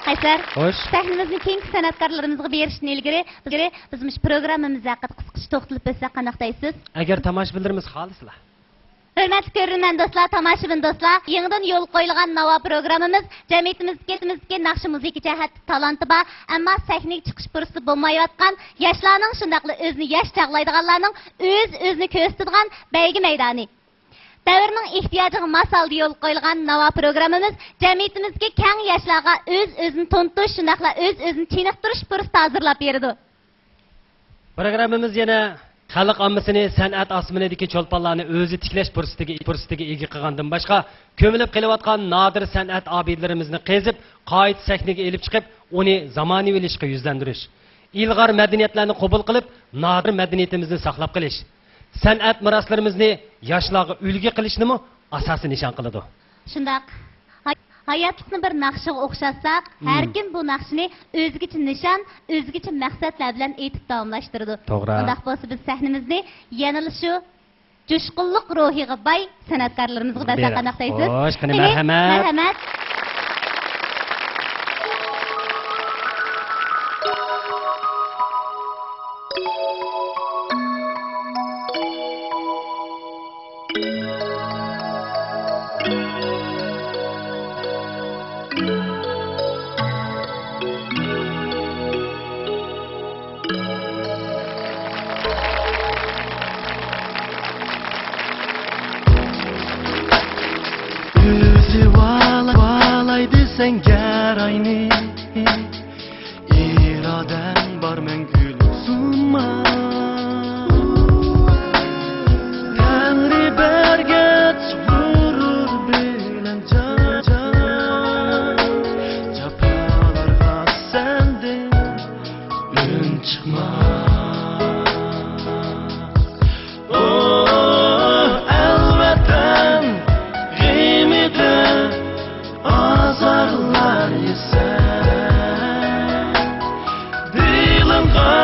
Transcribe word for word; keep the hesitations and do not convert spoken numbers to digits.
قەيسەر، خوش. سەھنىمىزنى كېيىنكى سەنئەتكارلىرىمىزغا بېرىشتىن ئىلگىرى، بىز، بىز مۇشۇ پروگراممىمىز ھەققىدە قىسقىچە توختىلىپ ئۆتسەك قانداق دەيسىز؟ ئەگەر تاماشىبىنلىرىمىز خالىسىلا. ھۆرمەتلىك كۆرۈرمەن دوستلار، تاماشىبىن دوستلار، يېڭىدىن يولغا قويۇلغان ناۋا پروگراممىمىز جەمئىيىتىمىزدىكى، جەمئىيىتىمىزدىكى ناخشا مۇزىكا جەھەتتە تالانتى بار، ئەمما سەھنىگە چىقىش پۇرسىتى بولمايۋاتقان ياشلارنىڭ، شۇنداقلا ئۆزىنى ياش چاغلايدىغانلارنىڭ ئۆز-ئۆزىنى كۆرسىتىدىغان بەيگە مەيدانى. دەۋرنىڭ ئېھتىياجىغا ماس ھالدا يولغا قويۇلغان ناۋا پروگراممىمىز جەمئىيىتىمىزدىكى كەڭ ياشلارغا ئۆز-ئۆزىنى تونۇتۇش، شۇنداقلا ئۆز-ئۆزىنى چېنىقتۇرۇش پۇرسىتى ھازىرلاپ بېرىدۇ. پروگراممىمىز يەنە خەلق ئاممىسىنى سەنئەت ئاسمىنىدىكى چولپانلارنى ئۆزى تىكلەش پۇرسىتىگە، پۇرسىتىگە ئىگە قىلغاندىن باشقا، كۆمۈلۈپ قېلىۋاتقان نادىر سەنئەت ئابىدىلىرىمىزنى قېزىپ، قايتا سەھنىگە ئېلىپ چىقىپ، ئۇنى زامانىۋىلىشىشقا يۈزلەندۈرۈش، ئىلغار مەدەنىيەتلەرنى قوبۇل قىلىپ، نادىر مەدەنىيىتىمىزنى ساقلاپ قېلىش، سەنئەت مىراسلىرىمىزنى ياشلارغا ئۈلگە قىلىشنىمۇ ئاساسىي نىشان قىلىدۇ. شۇنداق. ھاي-، ھاياتلىقنى بىر ناخشىغا ئوخشاتساق، مم. ھەركىم بۇ ناخشىنى ئۆزگىچە نىشان، ئۆزگىچە مەقسەتلەر بىلەن ئېيتىپ داۋاملاشتۇرىدۇ. توغرا. ئۇنداق بولسا، بىز سەھنىمىزنى يەنىلا شۇ جۇشقۇنلۇق روھىغا باي سەنئەتكارلىرىمىزغا بەرسەك قانداق دەيسىز؟ خوش، قېنى، قېنى، مەرھەمەت. مەرھەمەت. ئۆزى ۋالاي، ۋالاي دېسەڭ گەراينى، ئىرادەڭ بار مەڭگۈلۈك سۇنما. تەڭرى بەرگەچ غۇرۇر بىلەن جان، جان، جاپالارغا سەندىن ئۈن چىقماس. ئوھ، ئەلۋەتەن، غېمىدە ئازارلار يېسە، دىلىڭغا